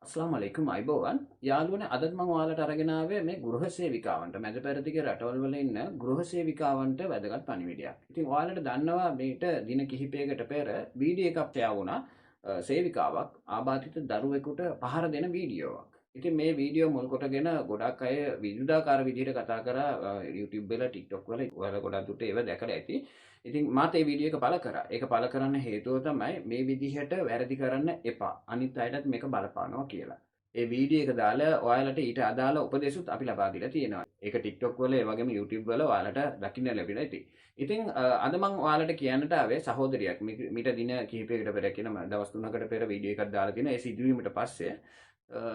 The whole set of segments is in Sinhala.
අස්ලාමු අලයිකුම් අයිබෝවන් යාළුවනේ අදත් මම ඔයාලට අරගෙන ආවේ මේ ගෘහ සේවිකාවන්ට මැද පෙරදිග රටවල් වල ඉන්න ගෘහ සේවිකාවන්ට වැදගත් පණිවිඩයක්. ඉතින් ඔයාලට දන්නවා මේට දින කිහිපයකට පෙර වීඩියෝ එකක් ෂෙයා වුණා සේවිකාවක් ආබාධිත දරුවෙකුට පහර දෙන වීඩියෝවක්. ඉතින් මේ වීඩියෝ මුල් කොටගෙන ගොඩක් අය විවිධාකාර විදිහට කතා කරා YouTube වල TikTok වල ඔයාලා ගොඩක් දුරට ඒව දැකලා ඇති. ඉතින් මාත් ඒ වීඩියෝ එක පළ කරා. ඒක පළ කරන්න හේතුව තමයි මේ විදිහට වැරදි කරන්න එපා. අනිත් අයටත් මේක බලපානවා කියලා. ඒ වීඩියෝ එක දාලා ඔයාලට ඊට අදාළ උපදෙසුත් අපි ලබා දීලා තියෙනවා. ඒක TikTok වල ඒ වගේම YouTube වල ඔයාලට දකින්න ලැබිලා ඇති. ඉතින් අද මම ඔයාලට කියන්නට ආවේ සහෝදරියක් මීට දින කිහිපයකට පෙර කියන දවස් 3කට පෙර වීඩියෝ එකක් දාලා තියෙනවා. ඒ සිදුවීමට පස්සේ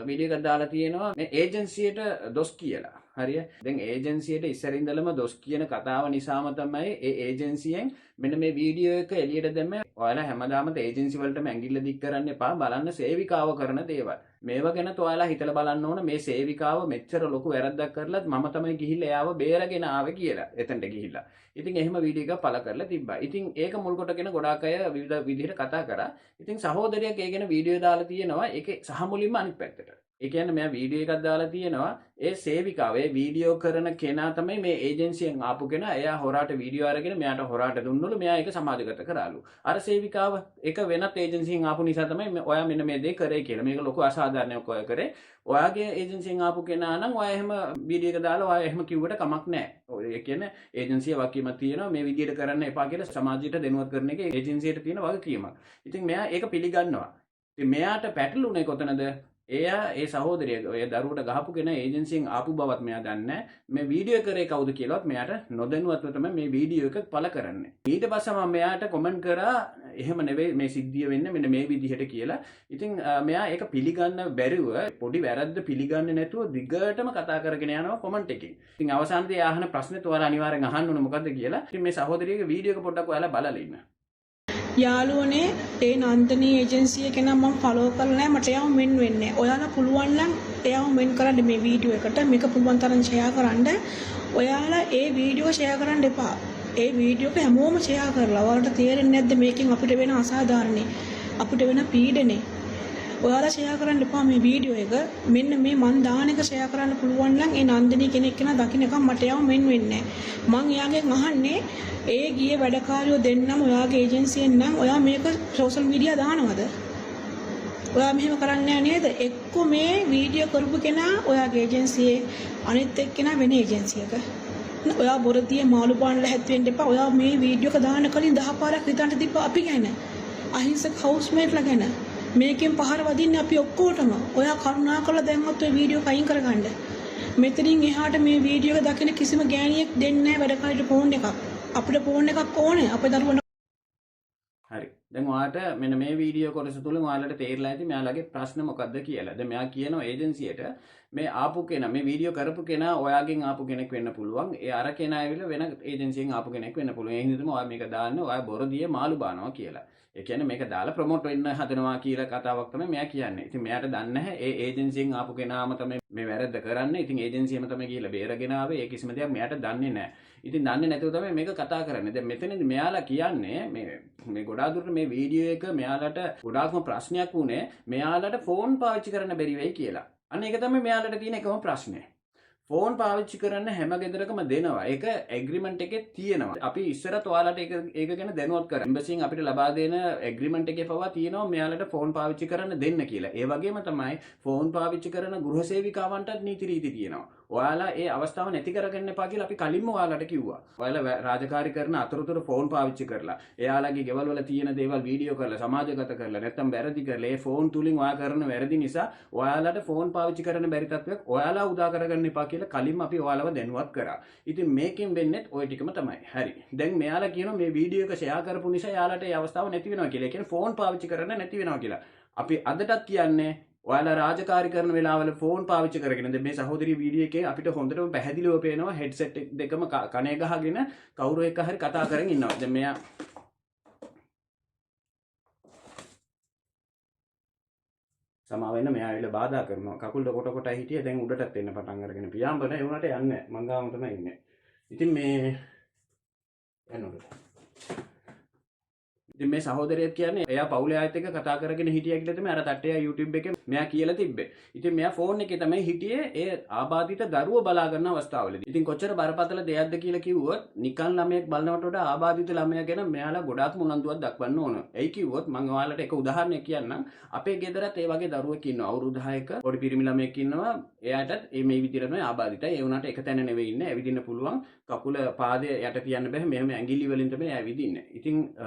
වීඩියෝ එකක් දාලා තියෙනවා මේ ඒජන්සියට දොස් කියලා. හරිය. දැන් ඒජන්සියට ඉස්සර ඉඳලම දොස් කියන කතාව නිසාම තමයි ඒ ඒජන්සියෙන් මෙන්න මේ වීඩියෝ එක එළියට දැම්මේ. ඔයාලා හැමදාම ඒජන්සි වලටම ඇඟිල්ල දික් කරන්න එපා. බලන්න සේවිකාව කරන දේවල්. මේවා ගැනත් ඔයාලා හිතලා බලන්න ඕන. මේ සේවිකාව මෙච්චර ලොකු වැරද්දක් කරලත් මම තමයි ගිහිල්ලා එයාව බේරගෙන ආවේ කියලා. එතනට ගිහිල්ලා. ඉතින් එහෙම වීඩියෝ එකක් පළ කරලා තිබ්බා. ඉතින් ඒක මුල් කොටගෙන ගොඩාක් අය විවිධ විදිහට කතා කරා. ඉතින් සහෝදරියක් ඒ ගැන වීඩියෝ දාලා තියෙනවා. ඒකේ සහ මුලින්ම අනිත් පැත්තට. ඒ කියන්නේ මෙයා වීඩියෝ එකක් දාලා තියෙනවා ඒ සේවිකාව ඒ වීඩියෝ කරන කෙනා තමයි මේ ඒජන්සියෙන් ආපු කෙනා. එයා හොරාට වීඩියෝ අරගෙන මෙයාට හොරාට දුන්නලු. මෙයා ඒක සමාජගත කරාලු. අර සේවිකාව ඒක වෙනත් ඒජන්සියෙන් ආපු නිසා තමයි ඔයා මෙන්න මේ දේ කරේ කියලා. මේක ලොකු අසාධාරණයක් ඔයා කරේ. ඔයාගේ ඒජන්සියෙන් ආපු කෙනා නම් ඔයා එහෙම වීඩියෝ එක දාලා ඔයා එහෙම කිව්වට කමක් නැහැ. ඒ කියන්නේ ඒජන්සිය වගකීමක් තියෙනවා මේ විදියට කරන්න එපා කියලා සමාජයට දැනුවත් කරන එක ඒජන්සියට තියෙන වගකීමක්. ඉතින් මෙයා ඒක පිළිගන්නවා. ඉතින් මෙයාට පැටලුනේ කොතනද? එයා ඒ සහෝදරිය ඔය දරුවට ගහපු කෙනා ඒජන්සියෙන් ආපු බවත් මෙයා දන්නේ නැහැ. මේ වීඩියෝ කරේ කවුද කියලාවත් මෙයාට නොදැනුවත්ව තමයි මේ වීඩියෝ එක පළ කරන්නේ. ඊට පස්සේ මම මෙයාට කමෙන්ට් කරා එහෙම නෙවෙයි මේ සිද්ධිය වෙන්නේ මෙන්න මේ විදිහට කියලා. ඉතින් මෙයා ඒක පිළිගන්න බැරිව පොඩි වැරද්ද පිළිගන්නේ නැතුව දිගටම කතා කරගෙන යනවා කමෙන්ට් එකකින්. ඉතින් අවසානයේදී අහන ප්‍රශ්නෙත් ඔයාලා අනිවාර්යෙන් අහන්න ඕන මොකද්ද කියලා. ඉතින් මේ සහෝදරියගේ වීඩියෝ එක පොඩ්ඩක් ඔයාලා බලලා ඉන්න. යාළුවනේ ඒ නන්දනී ඒජන්සි එක නම් මම ෆලෝ කරලා නැහැ. මට එයාව මෙන් වෙන්නේ. ඔයාලා පුළුවන් නම් එයාව මෙන් කරන්න මේ වීඩියෝ එකට. මේක පුළුවන් තරම් ෂෙයා කරන්න. ඔයාලා ඒ වීඩියෝ ෂෙයා කරන්න එපා. ඒ වීඩියෝ එක හැමෝම ෂෙයා කරලා ඔයාලට තේරෙන්නේ නැද්ද මේකෙන් අපිට වෙන අසාධාරණේ, අපිට වෙන පීඩනේ. ඔයාලා ෂෙයා කරන්න එපා මේ වීඩියෝ එක. මෙන්න මේ මං දාන එක ෂෙයා කරන්න පුළුවන් නම් ඒ නන්දිනී කෙනෙක් කෙනා දකින්නකම් මට එයාව මෙන් වෙන්නේ නැහැ. මං එයාගෙන් අහන්නේ ඒ ගිය වැඩකාරයෝ දෙන්නම ඔයාගේ ඒජන්සියෙන් නම් ඔයා මේක සෝෂල් මීඩියා දානවද? ඔයා මෙහෙම කරන්නේ නැහැ නේද? එක්ක මේ වීඩියෝ කරපු කෙනා ඔයාගේ ඒජන්සියේ, අනිත් එක්කෙනා වෙන ඒජන්සියක. ඔයා බොරදියේ මාළු පාන ලැහැත් වෙන්න එපා. ඔයා මේ වීඩියෝ එක දාන කලින් 10 පාරක් හිතන්න තිබ්බා අපි ගැන. අහිංසක හවුස්මේට්ලා ගැන. මේකෙන් පහර වදින්නේ අපි ඔක්කොටම. ඔයා කරුණාකරලා දැන්වත් ඔය වීඩියෝ එක අයින් කරගන්න. මෙතනින් එහාට මේ වීඩියෝ එක දකින කිසිම ගෑණියෙක් දෙන්නේ නැහැ වැඩකාරියට ෆෝන් එකක්. අපිට ෆෝන් එකක් ඕනේ අපේ දරුවන්ට. හරි. දැන් ඔයාට මෙන්න මේ වීඩියෝ කොටස තුලින් ඔයාලට තේරිලා ඇති මෙයාලගේ ප්‍රශ්න මොකද්ද කියලා. දැන් මෙයා කියනවා ඒජන්සියට මේ ආපු කෙනා මේ වීඩියෝ කරපු කෙනා ඔයාගෙන් ආපු කෙනෙක් වෙන්න පුළුවන්. ඒ අර කෙනා ඇවිල්ලා වෙන ඒජන්සියෙන් ආපු කෙනෙක් වෙන්න පුළුවන්. ඒ හින්දා තමයි ඔයා මේක දාන්න ඔයා බොරදියේ මාළු බානවා කියලා. ඒ කියන්නේ මේක දාලා ප්‍රොමෝට් වෙන්න හදනවා කියලා කතාවක් තමයි මෙයා කියන්නේ. ඉතින් මෙයාට දන්නේ නැහැ ඒ ඒජන්සියෙන් ආපු කෙනාම තමයි මේ වැරද්ද කරන්නේ. ඉතින් ඒජන්සියම තමයි ගිහිල්ලා බේරගෙන ආවේ. ඒ කිසිම දෙයක් මෙයාට දන්නේ නැහැ. ඉතින් දන්නේ නැතුව තමයි මේක කතා කරන්නේ. දැන් මෙතනදී මෙයාලා කියන්නේ මේ මේ ගොඩාක් දුරට මේ වීඩියෝ එක මෙයාලට ගොඩාක්ම ප්‍රශ්නයක් වුණේ මෙයාලට ෆෝන් පාවිච්චි කරන්න බැරි වෙයි කියලා. අන්න ඒක තමයි මෙයාලට තියෙන එකම ප්‍රශ්නය. ෆෝන් පාවිච්චි කරන්න හැම ගෙදරකම දෙනවා. ඒක ඇග්‍රීමන්ට් එකේ තියෙනවා. අපි ඉස්සරත් ඔයාලට ඒක ගැන දැනුවත් කරා. එම්බසියෙන් අපිට ලබා දෙන ඇග්‍රීමන්ට් එකේ පවා තියෙනවා මෙයාලට ෆෝන් පාවිච්චි කරන්න දෙන්න කියලා. ඒ වගේම තමයි ෆෝන් පාවිච්චි කරන ගෘහ සේවිකාවන්ටත් නීති රීති තියෙනවා. ඔයාලා ඒ අවස්ථාව නැති කරගන්න එපා කියලා අපි කලින්ම ඔයාලට කිව්වා. ඔයාලා රාජකාරි කරන අතරතුර ෆෝන් පාවිච්චි කරලා, එයාලගේ ගෙවල් වල තියෙන දේවල් වීඩියෝ කරලා, සමාජගත කරලා, නැත්තම් වැරදි කරලා, ඒ ෆෝන් තුලින් ඔයා කරන වැරදි නිසා ඔයාලට ෆෝන් පාවිච්චි කරන්න බැරි තත්ත්වයක් ඔයාලා උදා කරගන්න එපා කියලා කලින්ම අපි ඔයාලව දැනුවත් කරා. ඉතින් මේකෙන් වෙන්නේත් ඔය ටිකම තමයි. හරි. දැන් මෙයාලා කියනවා මේ වීඩියෝ එක ෂෙයා කරපු නිසා එයාලට ඒ අවස්ථාව නැති වෙනවා කියලා. ඒ කියන්නේ ෆෝන් පාවිච්චි කරන්න නැති වෙනවා කියලා. අපි අදටත් කියන්නේ ඔයාලා රාජකාරි කරන වෙලාවල ෆෝන් පාවිච්චි කරගෙන දැන් මේ සහෝදරිය වීඩියෝ එකේ අපිට හොඳටම පැහැදිලිව පේනවා හෙඩ්සෙට් දෙකම කනේ ගහගෙන කවුරු එක්ක හරි කතා කරගෙන ඉන්නවා. දැන් මෙයා සමා වෙන්න මෙයා ඇවිල්ලා බාධා කරනවා. කකුල් කොට කොට හිටියේ දැන් උඩටත් එන්න පටන් අරගෙන පියාඹන ඒ වුණාට යන්නේ නැහැ. මං ගාවම තමයි ඉන්නේ. ඉතින් මේ යන්න උඩට. ඉතින් මේ සහෝදරයෙක් කියන්නේ එයා පවුලේ අයත් එක්ක කතා කරගෙන හිටියා කියලා තමයි අර තට්ටයා YouTube එකේ මෙයා කියලා තිබ්බේ. ඉතින් මෙයා ෆෝන් එකේ තමයි හිටියේ ඒ ආබාධිත දරුවෝ බලා ගන්න අවස්ථාවලදී. ඉතින් කොච්චර බරපතල දෙයක්ද කියලා කිව්වොත් නිකන් ළමයෙක් බලනවට වඩා ආබාධිත ළමයා ගැන මෙයාලා ගොඩාක් උනන්දුවක් දක්වන්න ඕන. ඇයි කිව්වොත් මම ඔයාලට එක උදාහරණයක් කියන්නම්. අපේ ගෙදරත් ඒ වගේ දරුවෙක් ඉන්නවා. අවුරුදු 10ක පොඩි පිරිමි ළමයෙක් ඉන්නවා. එයාටත් මේ විදිහටම ආබාධිතයි. ඒ වුණාට එක තැන නෙවෙයි ඉන්නේ. ඇවිදින්න පුළුවන්. කකුල පාදය යට තියන්න බැහැ. මෙහෙම ඇඟිලි වලින් තමයි ඇවිදින්නේ. ඉතින්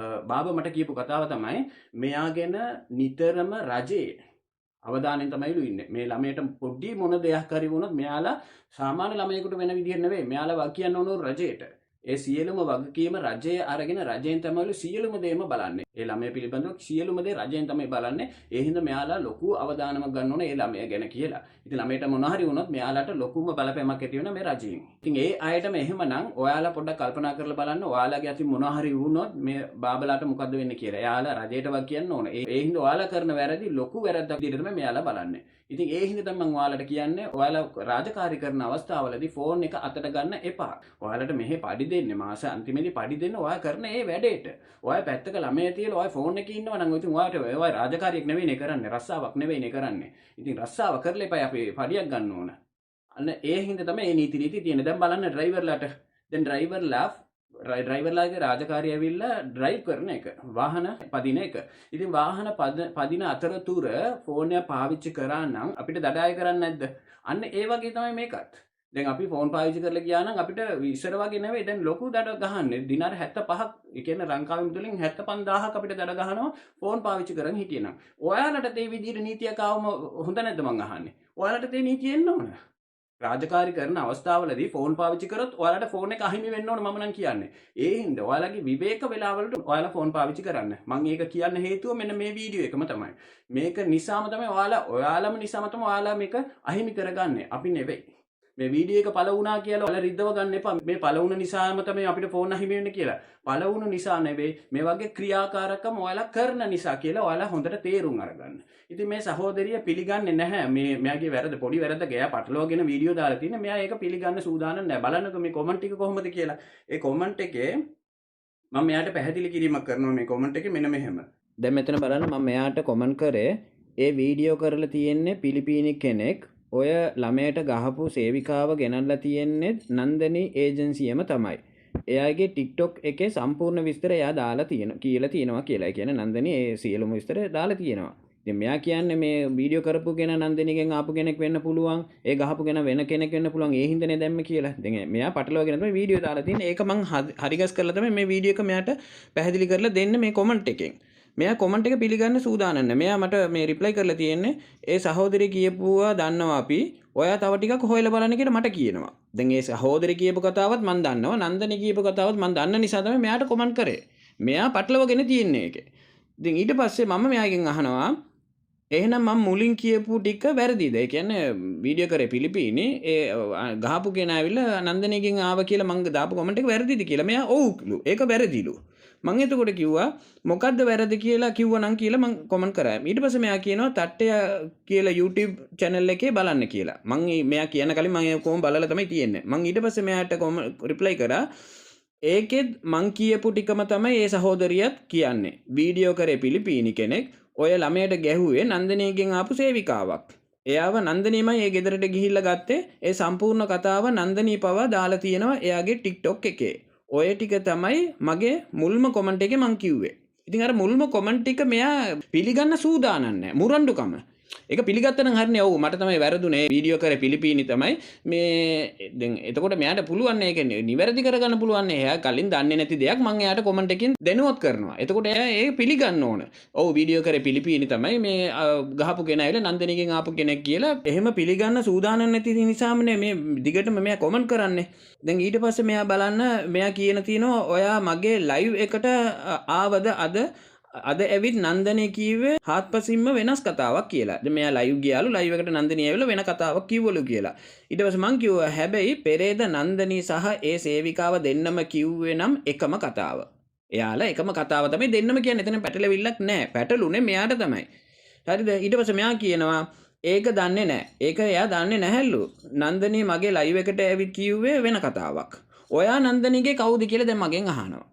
බාබා මට කියපු කතාව තමයි මෙයා ගැන නිතරම රජයේ අවධානයෙන් තමයිලු ඉන්නේ. මේ ළමයට පොඩි මොන දෙයක් හරි වුණොත් මෙයාලා සාමාන්‍ය ළමයෙකුට වෙන විදිහට නෙවෙයි. මෙයාලා වග කියන්න ඕන රජයට. ඒ සියලුම වගකීම රජය අරගෙන රජයෙන් තමයිලු සියලුම දේම බලන්නේ. ඒ ළමයා පිළිබඳව සියලුම දේ රජයෙන් තමයි බලන්නේ. ඒ හින්දා මෙයාලා ලොකු අවධානමක් ගන්න ඕන ඒ ළමයා ගැන කියලා. ඉතින් ළමයට මොන හරි වුණොත් මෙයාලාට ලොකුම බලපෑමක් ඇති වෙනවා මේ රජයෙන්. ඉතින් ඒ අයටම එහෙමනම් ඔයාලා පොඩ්ඩක් කල්පනා කරලා බලන්න ඔයාලගේ අතින් මොන හරි වුණොත් මේ බාබලාට මොකද්ද වෙන්නේ කියලා. එයාලා රජයට වග කියන්න ඕන. ඒ හින්දා ඔයාලා කරන වැරදි ලොකු වැරද්දක් විදිහට තමයි මෙයාලා බලන්නේ. ඉතින් ඒ හින්දා තමයි මම ඔයාලට කියන්නේ ඔයාලා රාජකාරී කරන අවස්ථාවලදී ෆෝන් එක අතට ගන්න එපා. ඔයාලට මෙහෙ පඩි දෙන්නේ මාස අන්තිමේදී පඩි දෙන්න ඔයා කරන ඒ වැඩේට. ඔයා පැත්තක ළමයා තියලා ඔයා ෆෝන් එකේ ඉන්නවා නම් ඉතින් ඔයාට ඔයා රාජකාරියක් නෙවෙයිනේ කරන්නේ, රස්සාවක් නෙවෙයිනේ කරන්නේ. ඉතින් රස්සාව කරලා එපා අපි පඩියක් ගන්න ඕන. අන්න ඒ හින්දා තමයි මේ නීති රීති තියෙන්නේ. දැන් බලන්න ඩ්‍රයිවර්ලාට. දැන් ඩ්‍රයිවර්ලාගේ රාජකාරිය ඇවිල්ලා ඩ්‍රයිව් කරන එක, වාහන පදින එක. ඉතින් වාහන පදින අතරතුර ෆෝන් එක පාවිච්චි කරා නම් අපිට දඩාය කරන්නේ නැද්ද? අන්න ඒ වගේ තමයි මේකත්. දැන් අපි ෆෝන් පාවිච්චි කරලා ගියා නම් අපිට ඉස්සර වගේ නෙවෙයි දැන් ලොකු දඩ ගහන්නේ. දිනාර 75ක්, ඒ කියන්නේ ලංකාවේ මුදලින් 75000ක් අපිට දඩ ගහනවා ෆෝන් පාවිච්චි කරන් හිටියනම්. ඔයාලට ඒ විදිහට නීතියක් ආවම හොඳ නැද්ද මං අහන්නේ? ඔයාලට ඒ නීතිය එන්න ඕන. රාජකාරී කරන අවස්ථාවලදී ෆෝන් පාවිච්චි කරොත් ඔයාලට ෆෝන් එක අහිමි වෙන්න ඕන මම නම් කියන්නේ. ඒ හින්දා ඔයාලගේ විවේක වෙලාවලට ඔයාලා ෆෝන් පාවිච්චි කරන්න. මං ඒක කියන්න හේතුව මෙන්න මේ වීඩියෝ එකම තමයි. මේක නිසාම තමයි ඔයාලම නිසාම තමයි ඔයාලා මේක අහිමි කරගන්නේ. අපි නෙවෙයි. මේ වීඩියෝ එක පළ වුණා කියලා ඔයාලා රිද්දව ගන්න එපා. මේ පළ වුණ නිසාම තමයි අපිට ෆෝන් අහිමි වෙන්නේ කියලා. පළ වුණ නිසා නෙවෙයි, මේ වගේ ක්‍රියාකාරකම් ඔයාලා කරන නිසා කියලා ඔයාලා හොඳට තේරුම් අරගන්න. ඉතින් මේ සහෝදරිය පිළිගන්නේ නැහැ. මේ මෙයාගේ වැරද්ද පොඩි වැරද්දක් එයා පටලවාගෙන වීඩියෝ දාලා තියෙන. මෙයා ඒක පිළිගන්න සූදානම් නැහැ. බලන්නකෝ මේ කොමන්ට් එක කොහොමද කියලා. ඒ කොමන්ට් එකේ මම මෙයාට පැහැදිලි කිරීමක් කරනවා මේ කොමන්ට් එකේ මෙන්න මෙහෙම. දැන් මෙතන බලන්න මම මෙයාට කොමන්ට් කරේ ඒ වීඩියෝ කරලා තියෙන්නේ පිලිපීනි කෙනෙක්. ඔය ළමයට ගහපු සේවිකාව ගෙනල්ලා තියෙන්නේ නන්දනී ඒජන්සියම තමයි. එයාගේ TikTok එකේ සම්පූර්ණ විස්තර එයා දාලා තියෙන කියලා තියෙනවා කියලා. ඒ කියන්නේ නන්දනී ඒ සියලුම විස්තර දාලා තියෙනවා. ඉතින් මෙයා කියන්නේ මේ වීඩියෝ කරපු කෙනා නන්දනීගෙන් ආපු කෙනෙක් වෙන්න පුළුවන්, ඒ ගහපු කෙනා වෙන කෙනෙක් වෙන්න පුළුවන්, ඒ හින්දානේ දැම්මේ කියලා. දැන් මෙයා පටලවාගෙන තමයි වීඩියෝ දාලා තියෙන්නේ. ඒක මං හරිගස් කරලා තමයි මේ වීඩියෝ එක මෙයාට පැහැදිලි කරලා දෙන්නේ මේ කොමන්ට් එකෙන්. මෙයා කොමන්ට් එක පිළිගන්න සූදානම් නැහැ. මෙයා මට මේ රිප්ලයි කරලා තියෙන්නේ ඒ සහෝදරිය කියපුවා දන්නවා අපි. ඔයා තව ටිකක් හොයලා බලන්න කියලා මට කියනවා. දැන් ඒ සහෝදරිය කියපු කතාවත් මං දන්නවා. නන්දනී කියපු කතාවත් මං දන්න නිසා තමයි මෙයාට කොමන්ට් කරේ. මෙයා පටලවගෙන තියෙන්නේ ඒකේ. ඉතින් ඊට පස්සේ මම මෙයාගෙන් අහනවා එහෙනම් මම මුලින් කියපු ටික වැරදිද? ඒ කියන්නේ වීඩියෝ කරේ පිලිපීනේ ඒ ගහපු කෙනා ඇවිල්ලා නන්දනීගෙන් ආවා කියලා මං දාපු කොමන්ට් එක වැරදිද කියලා. මෙයා ඔව්ලු. ඒක වැරදිලු. මං එතකොට කිව්වා මොකද්ද වැරදි කියලා කිව්වනම් කියලා මං කොමන්ට් කරා. ඊට පස්සේ මෙයා කියනවා තට්ටය කියලා YouTube channel එකේ බලන්න කියලා. මං මෙයා කියන කලින් මං ඒක කොහොම බලලා තමයි තියෙන්නේ. මං ඊට පස්සේ මෙයාට රිප්ලයි කරා ඒකෙත් මං කියපු ටිකම තමයි ඒ සහෝදරියත් කියන්නේ. වීඩියෝ කරේ පිලිපීනි කෙනෙක්. ඔය ළමයට ගැහුවේ නන්දනීගෙන් ආපු සේවිකාවක්. එයාව නන්දනීමයි ඒ ගෙදරට ගිහිල්ලා ගත්තේ. ඒ සම්පූර්ණ කතාව නන්දනී පවා දාලා තියෙනවා එයාගේ TikTok එකේ. ඔය ටික තමයි මගේ මුල්ම කොමන්ට් එකේ මං කිව්වේ. ඉතින් අර මුල්ම කොමන්ට් එක මෙයා පිළිගන්න සූදානම් නැහැ. මුරණ්ඩුකම. ඒක පිළිගත්තා නම් හරිනේ. ඔව් මට තමයි වැරදුනේ. වීඩියෝ කරේ පිලිපීනි තමයි. මේ දැන් එතකොට මෙයාට පුළුවන් ඒක නිවැරදි කරගන්න පුළුවන්. එයා කලින් දන්නේ නැති දෙයක් මං එයාට කොමන්ට් එකකින් දැනුවත් කරනවා. එතකොට එයා ඒක පිළිගන්න ඕන. ඔව් වීඩියෝ කරේ පිලිපීනි තමයි මේ ගහපු කෙනා ඇවිල්ලා නන්දනීගෙන් ආපු කෙනෙක් කියලා. එහෙම පිළිගන්න සූදානම් නැති නිසාමනේ මේ දිගටම මෙයා කොමන්ට් කරන්නේ. දැන් ඊට පස්සේ මෙයා බලන්න මෙයා කියන තියෙනවා ඔයා මගේ ලයිව් එකට ආවද අද ඇවිත් නන්දනී කිව්වේ හාත්පසින්ම වෙනස් කතාවක් කියලා. දැන් මෙයා ලයිව් ගියාලු ලයිව් එකට නන්දනී ඇවිල්ලා වෙන කතාවක් කිව්වලු කියලා. ඊට පස්සේ මං කිව්වා හැබැයි පෙරේද නන්දනී සහ ඒ සේවිකාව දෙන්නම කිව්වේ නම් එකම කතාව. එයාලා එකම කතාව තමයි දෙන්නම කියන්නේ. එතන පැටලෙවිල්ලක් නෑ. පැටලුනේ මෙයාට තමයි. හරිද? ඊට පස්සේ මෙයා කියනවා ඒක දන්නේ නෑ. ඒක එයා දන්නේ නැහැලු. නන්දනී මගේ ලයිව් එකට ඇවිත් කිව්වේ වෙන කතාවක්. ඔයා නන්දනීගේ කවුද කියලා දැන් මගෙන් අහනවා.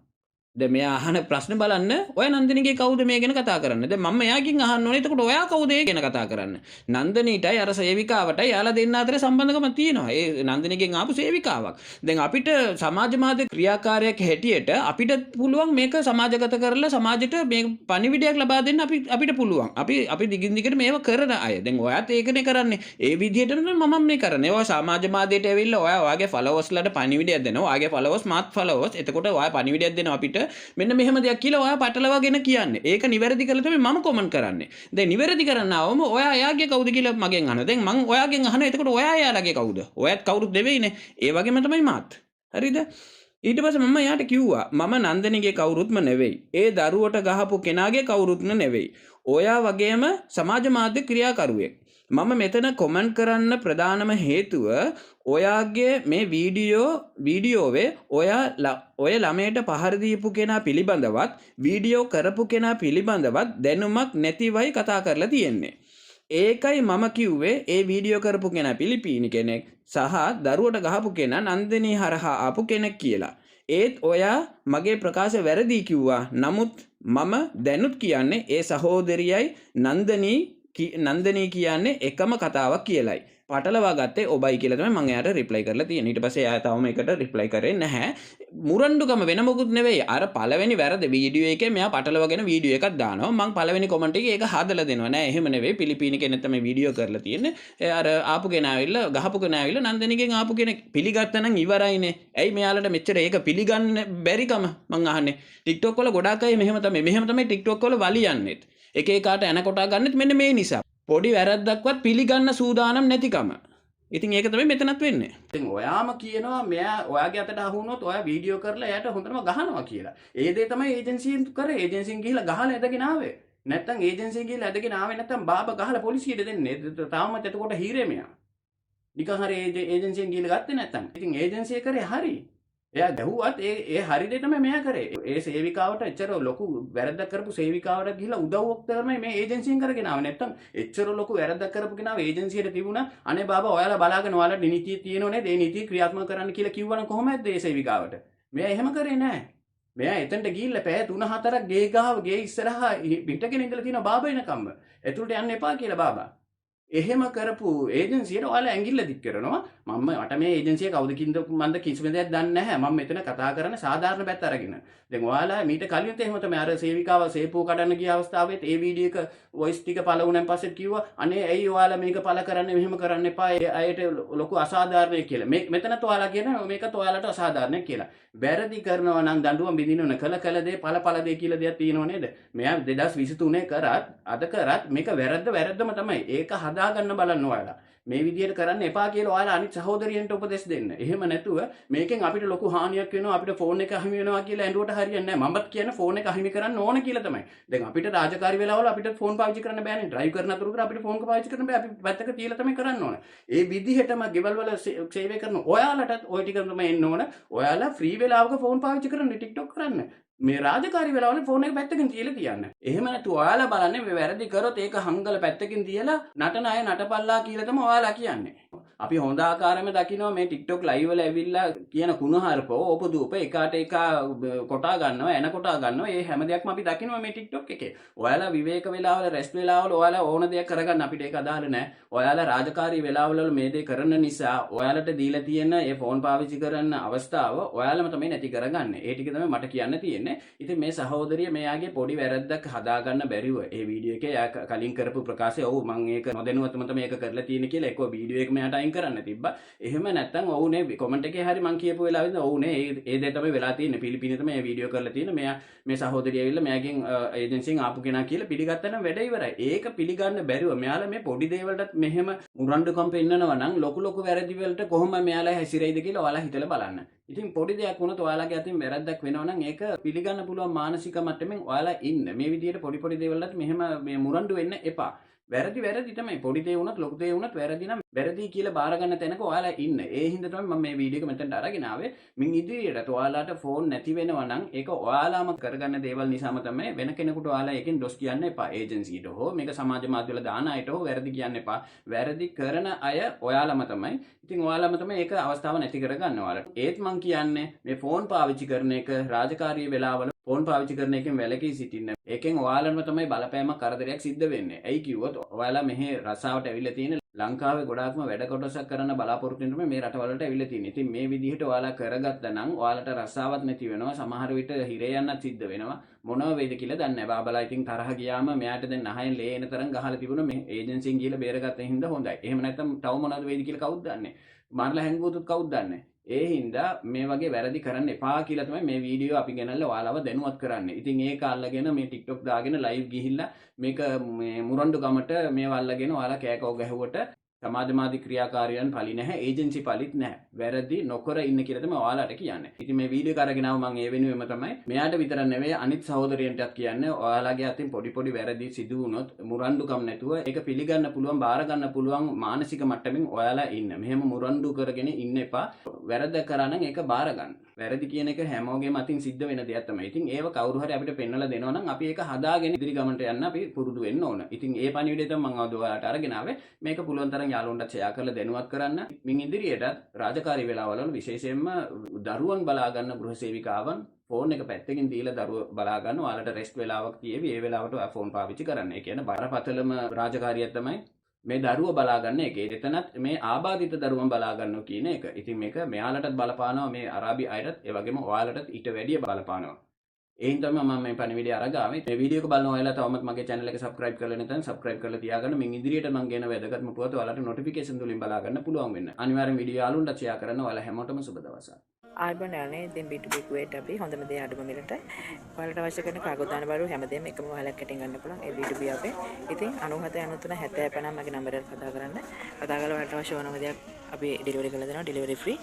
දැන් මෙයා අහන ප්‍රශ්න බලන්න, ඔය නන්දිනීගේ කවුද මේ ගැන කතා කරන්නේ? දැන් මම එයාගෙන් අහන්න ඕනේ, එතකොට ඔයා කවුද ඒ ගැන කතා කරන්න? නන්දිනීටයි අර සේවිකාවටයි යාලා දෙන්න අතරේ සම්බන්ධකමක් තියෙනවා. ඒ නන්දිනීගෙන් ආපු සේවිකාවක්. දැන් අපිට සමාජ මාධ්‍ය ක්‍රියාකාරයක් හැටියට අපිට පුළුවන් මේක සමාජගත කරලා සමාජෙට මේ පණිවිඩයක් ලබා දෙන්න අපිට පුළුවන්. අපි දිගින් දිගට මේව කරන අය. දැන් ඔයාත් ඒකනේ කරන්නේ. ඒ විදිහටම මම මේ කරන්නේ. ඔයා සමාජ මාධ්‍යයට ඇවිල්ලා ඔයා ඔයාගේ ෆලෝවර්ස්ලාට පණිවිඩයක් දෙනවා. ඔයාගේ ෆලෝවර්ස් මාත් ෆලෝවර්ස්. එතකොට ඔයා පණිවිඩයක් දෙනවා අපිට. මෙන්න මෙහෙම දෙයක් කියලා ඔයා පටලවාගෙන කියන්නේ. ඒක නිවැරදි කරලා තමයි මම කොමන්ට් කරන්නේ. දැන් නිවැරදි කරන්න ආවම ඔයා එයාගේ කවුද කියලා මගෙන් අහනවා. දැන් මං ඔයාගෙන් අහනවා, එතකොට ඔයා එයාලගේ කවුද? ඔයත් කවුරුත් නෙවෙයිනේ. ඒ වගේම තමයි මාත්. හරිද? ඊට පස්සේ මම එයාට කිව්වා, මම නන්දිනීගේ කවුරුත්ම නෙවෙයි. ඒ දරුවට ගහපු කෙනාගේ කවුරුත්ම නෙවෙයි. ඔයා වගේම සමාජ මාධ්‍ය ක්‍රියාකරුවෙක්. මම මෙතන කොමන්ට් කරන්න ප්‍රධානම හේතුව ඔයාගේ මේ වීඩියෝවේ ඔයා ඔය ළමයට පහර දීපු කෙනා පිළිබඳවත් වීඩියෝ කරපු කෙනා පිළිබඳවත් දැනුමක් නැතිවයි කතා කරලා තියෙන්නේ. ඒකයි මම කිව්වේ ඒ වීඩියෝ කරපු කෙනා පිලිපීනි කෙනෙක් සහ දරුවට ගහපු කෙනා නන්දිනී හරහා ආපු කෙනෙක් කියලා. ඒත් ඔයා මගේ ප්‍රකාශ වැරදි කිව්වා. නමුත් මම දැනුත් කියන්නේ ඒ සහෝදරියයි නන්දිනී කියන්නේ එකම කතාවක් කියලයි. පටලවා ගත්තේ ඔබයි කියලා තමයි මං එයාට රිප්ලයි කරලා තියෙන්නේ. ඊට පස්සේ එයා තවම එකට රිප්ලයි කරේ නැහැ. මුරණ්ඩුකම වෙන මොකුත් නෙවෙයි. අර පළවෙනි වැරදි වීඩියෝ එකේ මෙයා පටලවාගෙන වීඩියෝ එකක් දානවා. මං පළවෙනි කොමන්ට් එකේ ඒක හදලා දෙනවා. නෑ එහෙම නෙවෙයි, පිලිපීනි කෙනෙක් තමයි වීඩියෝ කරලා තියෙන්නේ. ඒ අර ආපු කෙනා ඇවිල්ලා ගහපු කෙනා ඇවිල්ලා නන්දිනීගෙන් ආපු කෙනෙක් පිළිගත්තා නම් ඉවරයිනේ. ඇයි මෙයාලට මෙච්චර ඒක පිළිගන්න බැරිකම මං අහන්නේ. TikTok වල ගොඩාක් අය මෙහෙම තමයි. මෙහෙම තමයි TikTok වල වලියන්නේත්. එක එකාට එන කොටා ගන්නෙත් මෙන්න මේ නිසා. පොඩි වැරද්දක්වත් පිළිගන්න සූදානම් නැතිකම. ඉතින් ඒක තමයි මෙතනත් වෙන්නේ. ඉතින් ඔයාම කියනවා මෙයා ඔයාගේ අතට අහු වුණොත් ඔයා වීඩියෝ කරලා එයාට හොඳටම ගහනවා කියලා. ඒ දේ තමයි ඒජන්සියෙන් කරේ. ඒජන්සියෙන් ගිහිල්ලා ගහලා ඇදගෙන ආවේ. නැත්තම් ඒජන්සියෙන් ගිහිල්ලා ඇදගෙන ආවේ නැත්තම් බාබා ගහලා පොලිසියට දෙන්නේ. තාමත් එතකොට හීරේ මෙයා. නිකන් හරි ඒජන්සියෙන් ගිහිල්ලා ගත්තේ නැත්තම්. ඉතින් ඒජන්සිය කරේ හරි. එයා ගැහුවත් ඒ හරි දේ තමයි මෙයා කරේ. ඒ සේවිකාවට එච්චර ලොකු වැරද්දක් කරපු සේවිකාවට ගිහිල්ලා උදව්වක් තමයි මේ ඒජන්සියෙන් කරගෙන ආවේ. නැත්තම් එච්චර ලොකු වැරද්දක් කරපු කෙනාව ඒජන්සියට තිබුණා. අනේ බාබා ඔයාලා බලාගෙන ඔයාලට නීතිය තියෙනව නේද? ඒ නීතිය ක්‍රියාත්මක කරන්න කියලා කිව්වනම් කොහොමද ඒ සේවිකාවට? මෙයා එහෙම කරේ නෑ. මෙයා එතනට ගිහිල්ලා පැය 3-4ක් ගේ ගාව ගේ ඉස්සරහා පිටගෙන ඉඳලා තියෙනවා බාබා එනකම්ම. ඇතුළට යන්න එපා කියලා බාබා. එහෙම කරපු ඒජන්සියට ඔයාලා ඇඟිල්ල දික් කරනවා. මම මට මේ ඒජන්සිය කවුද කින්ද මන්ද කිසිම දෙයක් දන්නේ නැහැ. මම මෙතන කතා කරන්නේ සාධාරණ පැත්ත අරගෙන. දැන් ඔයාලා මීට කලින්ත් එහෙම තමයි අර සේවිකාව සේපුව කඩන්න ගිය අවස්ථාවෙත් ඒ වීඩියෝ එක වොයිස් ටික පළ වුණාන් පස්සේ කිව්වා අනේ ඇයි ඔයාලා මේක පළ කරන්නේ, මෙහෙම කරන්න එපා, ඒ අයට ලොකු අසාධාරණයක් කියලා. මේ මෙතනත් ඔයාලා කියනවා මේකත් ඔයාලට අසාධාරණයක් කියලා. වැරදි කරනවා නම් දඬුවම් විඳින්න ඕන. කළ කළ දේ පළ පළ දේ කියලා දෙයක් තියෙනව නේද? මෙයා 2023 කරත් අද කරත් මේක වැරද්ද වැරද්දම තමයි. ඒක හදාගන්න බලන්න ඔයාලා. මේ විදිහට කරන්න එපා කියලා ඔයාලා අනිත් සහෝදරියන්ට උපදෙස් දෙන්න. එහෙම නැතුව මේකෙන් අපිට ලොකු හානියක් වෙනවා, අපිට ෆෝන් එක අහිමි වෙනවා කියලා ඇඬුවට හරියන්නේ නැහැ. මමත් කියන්නේ ෆෝන් එක අහිමි කරන්න ඕන කියලා තමයි. දැන් අපිට රාජකාරී වෙලාවල අපිට ෆෝන් පාවිච්චි කරන්න බෑනේ. ඩ්‍රයිව් කරන අතුරු කර අපිට ෆෝන් එක පාවිච්චි කරන්න බෑ. අපි පැත්තක තියලා තමයි කරන්න ඕන. ඒ විදිහටම ගෙවල් වල සේවය කරන ඔයාලටත් ඔය ටික තමයි එන්න ඕන. ඔයාලා ෆ්‍රී වෙලාවක ෆෝන් පාවිච්චි කරන්න, TikTok කරන්න. මේ රාජකාරී වෙලාවල ෆෝන් එක පැත්තකින් තියලා තියන්න. එහෙම නැතු ඔයාලා බලන්නේ මේ වැරදි කරොත් ඒක හංගල පැත්තකින් තියලා නටන අය නටපල්ලා කියලා තමයි ඔයාලා කියන්නේ. අපි හොඳ ආකාරයෙන්ම දකිනවා මේ TikTok live වල ඇවිල්ලා කියන කුණුහරුප ඕපදූප එකාට එක කොටා ගන්නවා, එන කොටා ගන්නවා. මේ හැම දෙයක්ම අපි දකිනවා මේ TikTok එකේ. ඔයාලා විවේක වෙලාවල රෙස්ට් වෙලාවල ඔයාලා ඕන දෙයක් කරගන්න අපිට ඒක අදාළ නෑ. ඔයාලා රාජකාරී වෙලාවල මේ දේ කරන නිසා ඔයාලට දීලා තියෙන ඒ ෆෝන් පාවිච්චි කරන අවස්ථාව ඔයාලම තමයි නැති කරගන්නේ. ඒ ටික තමයි මට කියන්න තියෙන්නේ. ඉතින් මේ සහෝදරිය මෙයාගේ පොඩි වැරද්දක් හදාගන්න බැරිව ඒ වීඩියෝ එකේ එයා කලින් කරපු ප්‍රකාශය ඔව් මං ඒක නොදැනුවත්වම තමයි ඒක කරලා තියෙන්නේ කියලා එක්කෝ වීඩියෝ එක මෙයාට අයින් කරන්න තිබ්බා. එහෙම නැත්නම් ඔව් නේ කොමන්ට් එකේ හරි මං කියපු වෙලාවෙදී ඔව් නේ ඒ දේ තමයි වෙලා තියෙන්නේ. පිලිපිනේ තමයි මේ වීඩියෝ කරලා තියෙන්නේ. මෙයා මේ සහෝදරිය ඇවිල්ලා මෙයාගෙන් ඒජන්සියෙන් ආපු කෙනා කියලා පිළිගත්තා නම් වැඩ ඉවරයි. ඒක පිළිගන්න බැරිව මෙයාලා මේ පොඩි දේවල්ටත් මෙහෙම මුරණ්ඩුකම් පෙන්නනවා නම් ලොකු ලොකු වැරදි වලට කොහොම මෙයාලා හැසිරෙයිද කියලා ඔයාලා හිතලා බලන්න. ඉතින් පොඩි දෙයක් වුණත් ඔයාලගේ අතින් වැරද්දක් වෙනවා නම් ඒක පිළිගන්න පුළුවන් මානසික මට්ටමින් ඔයාලා ඉන්න. මේ විදිහට පොඩි පොඩි දේවල්ටත් මෙහෙම මේ මුරණ්ඩු වෙන්න එපා. වැරදි වැරදි තමයි. පොඩි දේ වුණත් ලොකු දේ වුණත් වැරදි නම් වැරදි කියලා බාර ගන්න තැනක ඔයාලා ඉන්න. ඒ හින්දා තමයි මම මේ වීඩියෝ එක මෙතනට අරගෙන ආවේ. මින් ඉදිරියටත් ඔයාලාට ෆෝන් නැති වෙනවා නම් ඒක ඔයාලාම කරගන්න දේවල් නිසාම තමයි. වෙන කෙනෙකුට ඔයාලා ඒකෙන් දොස් කියන්න එපා. ඒජන්සියට හෝ මේක සමාජ මාධ්‍ය වල දාන අයට හෝ වැරදි කියන්න එපා. වැරදි කරන අය ඔයාලම තමයි. ඉතින් ඔයාලම තමයි ඒක අවස්ථාව නැති කරගන්න ඔයාලට. ඒත් මං කියන්නේ මේ ෆෝන් පාවිච්චි කරන එක රාජකාරී වෙලාවල ෆෝන් පාවිච්චි කරන එකෙන් වැළකී සිටින්න. ඒකෙන් ඔයාලම තමයි බලපෑමක් කරදරයක් සිද්ධ වෙන්නේ. ඇයි කිව්වොත් ඔයාලා මෙහි රසාවට ඇවිල්ලා තියෙන ලංකාවේ ගොඩාක්ම වැඩ කොටසක් කරන්න බලාපොරොත්තු වෙන තමයි මේ රටවල් වලට ඇවිල්ලා තියෙන්නේ. ඉතින් මේ විදිහට ඔයාලා කරගත්තා නම් ඔයාලට රස්සාවක් නැති වෙනවා. සමහර විට හිරේ යන්නත් සිද්ධ වෙනවා. මොනව වෙයිද කියලා දන්නේ නැහැ. බාබලා ඉතින් තරහ ගියාම මෙයාට දැන් නහයෙන් ලේ එන තරම් ගහලා තිබුණා. මේ ඒජන්සියෙන් ගිහලා බේරගත්ත හින්දා හොඳයි. එහෙම නැත්නම් තව මොනවද වෙයිද කියලා කවුද දන්නේ? මරලා හැංගුවොත් කවුද දන්නේ? ඒ හින්දා මේ වගේ වැරදි කරන්න එපා කියලා තමයි මේ වීඩියෝ අපි ගෙනල්ලා ඔයාලව දැනුවත් කරන්නේ. ඉතින් ඒක අල්ලගෙන මේ TikTok දාගෙන ලයිව් ගිහිල්ලා මේක මේ මුරණ්ඩු ගමට මේව අල්ලගෙන ඔයාලා කෑකෝ ගැහුවට සමාජ මාධ්‍ය ක්‍රියාකාරියන් පලි නැහැ, ඒජන්සි පලිත් නැහැ. වැරදි නොකර ඉන්න කියලා තමයි ඔයාලට කියන්නේ. ඉතින් මේ වීඩියෝ එක අරගෙන ආව මම ඒ වෙනුවෙන්ම තමයි. මෙයාට විතරක් නෙවෙයි අනිත් සහෝදරියන්ටත් කියන්නේ ඔයාලගේ අතින් පොඩි පොඩි වැරදි සිදු වුණොත් මුරණ්ඩුකම් නැතුව ඒක පිළිගන්න පුළුවන්, බාර ගන්න පුළුවන් මානසික මට්ටමින් ඔයාලා ඉන්න. මෙහෙම මුරණ්ඩු කරගෙන ඉන්න එපා. වැරද්ද කරා නම් ඒක බාර ගන්න. වැරදි කියන එක හැමෝගෙම අතින් සිද්ධ වෙන දෙයක් තමයි. ඉතින් ඒව කවුරු හරි අපිට පෙන්වලා දෙනවා නම් අපි ඒක හදාගෙන ඉදිරි ගමනට යන්න අපි පුරුදු වෙන්න ඕන. ඉතින් ඒ පණිවිඩය තමයි මම අද ඔයාලට අරගෙන ආවේ. මේක පුළුවන් තරම් යාළුවන්ට ෂෙයා කරලා දැනුවත් කරන්න. මින් ඉදිරියටත් රාජකාරී වෙලාවල් වල විශේෂයෙන්ම දරුවන් බලා ගන්න ගෘහ සේවිකාවන් ෆෝන් එක පැත්තකින් දීලා දරුවෝ බලා ගන්න. ඔයාලට රෙස්ට් වෙලාවක් තියෙවි. ඒ වෙලාවට ඔයා ෆෝන් පාවිච්චි කරන්න. ඒ කියන්නේ බරපතලම රාජකාරියක් තමයි මේ දරුව බලා ගන්න එක. එතනත් මේ ආබාධිත දරුවන් බලා ගන්නවා කියන එක. ඉතින් මේක මෙයාලටත් බලපානවා, මේ අරාබි අයටත්, ඒ වගේම ඔයාලටත් ඊට වැඩිය බලපානවා. ඒ හින්දා තමයි මම මේ පණිවිඩය අරගාවේ. මේ වීඩියෝ එක බලන ඔයාලා තවමත් මගේ channel එක subscribe කරලා නැත්නම් subscribe කරලා තියාගන්න. මින් ඉදිරියට මම ගෙන වැදගත්ම පුවත් ඔයාලට notification තුලින් බලා ගන්න පුළුවන් වෙන්න. අනිවාර්යෙන් වීඩියෝ යාළුවන්ට share කරන්න. ඔයාලා හැමෝටම සුබ දවසක්. ආයුබෝවන් යාළුවනේ. ඉතින් B2B Kuwait අපි හොඳම දේ අඩුම මිලට ඔයාලට අවශ්‍ය කරන කාගෝ දාන බඩු හැමදේම එකම වහලක් යටින් ගන්න පුළුවන් ඒ B2B අපේ. ඉතින් 97 93 70 50 මගේ නම්බරයට කතා කරන්න. කතා කරලා ඔයාලට අවශ්‍ය ඕනම දෙයක් අපි ඩෙලිවරි කරලා දෙනවා. ඩෙලිවරි ෆ්‍රී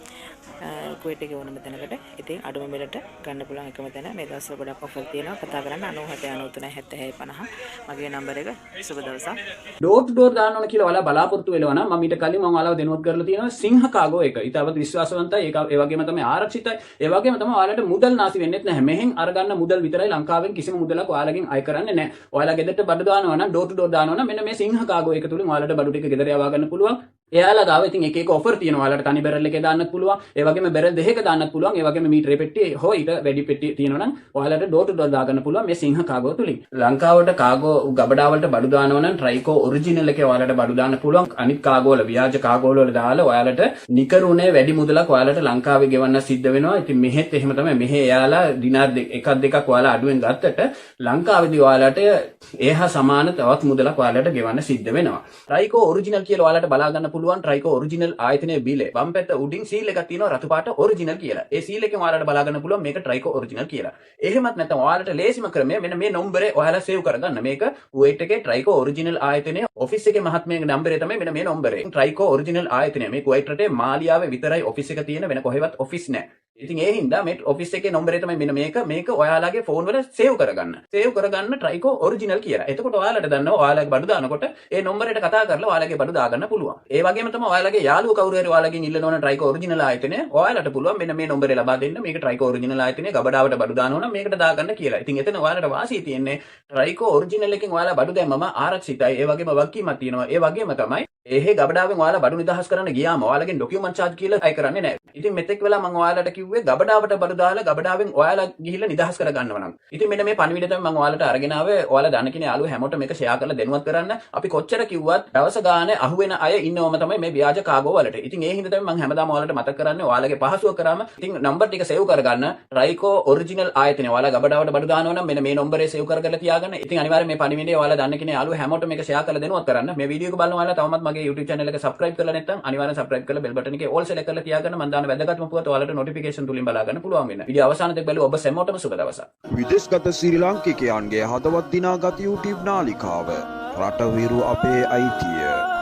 කුවේට් එකේ ඕනම තැනකට. ඉතින් අඩුම මිලට ගන්න පුළුවන් එකම තැන. මේ දවස්වල ගොඩක් ඔෆර් තියෙනවා. කතා කරන්න 97 93 76 50 මගේ නම්බර එක. සුබ දවසක්. ඩෝර් ටු ඩෝර් දාන්න ඕන කියලා ඔයාලා බලාපොරොත්තු වෙනවා නම් මම ඊට කලින් මම ඔයාලව දැනුවත් කරලා තියෙනවා සිංහ කාගෝ එක. ඊටවත් විශ්වාසවන්තයි. ඒක ඒ වගේම තමයි ආරක්ෂිතයි. ඒ වගේම තමයි ඔයාලට මුදල් නාස්ති වෙන්නෙත් නැහැ. මෙහෙන් අරගන්න මුදල් විතරයි ලංකාවෙන් කිසිම මුදලක් ඔයාලගෙන් අය කරන්නේ නැහැ. ඔයාලා ගෙදරට බඩු දානවා නම් ඩෝර් ටු ඩෝර් දානවා නම් මෙන්න මේ සිංහ කාගෝ එක තුලින් ඔයාලට බඩු ටික ගෙදර යවා ගන්න පුළුවන්. එයාලා ගාව ඉතින් එක එක ඔෆර් තියෙනවා. ඔයාලට තනි බැරල් එකේ දාන්නත් පුළුවන්. ඒ වගේම බැරල් දෙකක දාන්නත් පුළුවන්. ඒ වගේම මීටරේ පෙට්ටිය හෝ ඊට වැඩි පෙට්ටි තියෙනවා නම් ඔයාලට ඩෝර් ටු ඩෝර් දාගන්න පුළුවන් මේ සිංහ කාගෝ තුලින්. ලංකාවට කාගෝ ගබඩා වලට බඩු දානවා නම් ට්‍රයිකෝ ඔරිජිනල් එකේ ඔයාලට බඩු දාන්න පුළුවන්. අනිත් කාගෝ වල ව්‍යාජ කාගෝ වල දාලා ඔයාලට නිකරුණේ වැඩි මුදලක් ඔයාලට ලංකාවේ ගෙවන්න සිද්ධ වෙනවා. ඉතින් මෙහෙත් එහෙම තමයි. මෙහෙ එයාලා දිනාර් එකක් දෙකක් ඔයාලා අඩුවෙන් ගත්තට ලංකාවේදී ඔයාලට ඒහා සමාන තවත් මුදලක් ඔයාලට ගෙවන්න සිද්ධ වෙනවා. ට්‍රයිකෝ ඔරිජිනල් කියලා ඔයාලට බලා ගන්න පුළුවන් ට්‍රයිකෝ ඔරිජිනල් ආයතනයේ බිලේ වම් පැත්ත උඩින් සීල් එකක් තියෙනවා රතු පාට ඔරිජිනල් කියලා. ඒ සීල් එකෙන් ඔයාලට බලා ගන්න පුළුවන් මේක ට්‍රයිකෝ ඔරිජිනල් කියලා. එහෙමත් නැත්නම් ඔයාලට ලේසිම ක්‍රමය මෙන්න මේ නම්බරේ ඔයාලා සේව් කරගන්න. මේක කුවේට් එකේ ට්‍රයිකෝ ඔරිජිනල් ආයතනයේ ඔෆිස් එකේ මහත්මයාගේ නම්බරේ තමයි මෙන්න මේ නම්බරේ. ට්‍රයිකෝ ඔරිජිනල් ආයතනය මේ කුවේට් රටේ මාලියාවේ විතරයි ඔෆිස් එක තියෙන, වෙන කොහෙවත් ඔෆිස් නෑ. ඉතින් ඒ හින්දා මේ ඔෆිස් එකේ නම්බරේ තමයි මෙන්න මේක. මේක ඔයාලගේ ෆෝන් වල සේව් කරගන්න. සේව් කරගන්න ට්‍රයිකෝ ඔරිජිනල් කියලා. එතකොට ඔයාලට දන්නවා ඔයාලගේ බඩු දානකොට ඒ නම්බරේට කතා කරලා ඔයාලගේ බඩු දාගන්න පුළුවන්. ඒ වගේම තමයි ඔයාලගේ යාළුවෝ කවුරු හරි ඔයාලගෙන් ඉල්ලන ඕන ට්‍රයිකෝ ඔරිජිනල් ආයතනය ඔයාලට පුළුවන් මෙන්න මේ නම්බරේ ලබා දෙන්න. මේක ට්‍රයිකෝ ඔරිජිනල් ආයතනය ගබඩාවට බඩු දානවා නම් මේකට දාගන්න කියලා. ඉතින් එතන ඔයාලට වාසිය තියෙන්නේ ට්‍රයිකෝ ඔරිජිනල් එකෙන් ඔයාලා බඩු දැම්මම ආරක්ෂිතයි. ඒ වගේම වගකීමක් තියෙනවා. ඒ වගේම තමයි එහෙ ගබඩාවෙන් ඔයාලා බඩු නිදහස් කරන්න ගියාම ඔයාලගෙන් ඩොකියුමන්ට් චාර්ජ් කියලා අය කරන්නේ නැහැ. ඉතින් මෙතෙක් වෙලා මම ඔයාලට කිව්වේ ගබඩාවට බඩු දාලා ගබඩාවෙන් ඔයාලා ගිහිල්ලා නිදහස් කර ගන්නවා නම්. ඉතින් මෙන්න මේ පණිවිඩය තමයි මම ඔයාලට අරගෙන ආවේ. ඔයාලා දන්න කෙනේ යාළුවෝ හැමෝටම මේක ෂෙයා කරලා දැනුවත් කරන්න. අපි කොච්චර කිව්වත් දවස ගානේ අහුවෙන අය ඉන්නවම තමයි මේ ව්‍යාජ කාගෝ වලට. ඉතින් ඒ හින්දා තමයි මම හැමදාම ඔයාලට මතක් කරන්නේ ඔයාලගේ පහසුව කරාම ඉතින් නම්බර් ටික සේව් කරගන්න. ට්‍රයිකෝ ඔරිජිනල් ආයතනය ඔයාලා ගබඩාවට බඩු දානවා නම් මෙන්න මේ නම්බරේ සේව් කරගලා තියාගන්න. ඉතින් අනිවාර්යයෙන් මේ පණිවිඩය ඔයාලා දන්න කෙනේ යාළුවෝ හැමෝටම මේක ෂෙයා කරලා දැනුවත් කරන්න. මේ වීඩියෝ එක බලන ඔයාලා තවමත් මගේ YouTube channel එක subscribe කරලා නැත්නම් අනිවාර්යෙන් subscribe කරලා bell button එකේ all select කරලා තියාගන්න. මම දාන වැදගත්ම පුවත් ඔයාලට notification තුලින් බලා ගන්න පුළුවන් වෙන. වීඩියෝ අවසාන තෙක් බැලුව ඔබ හැමෝටම සුබ දවසක්. විදේශගත ශ්‍රී ලාංකිකයන්ගේ හදවත් දිනාගත YouTube නාලිකාව රටවිරු අපේ අයිතිය.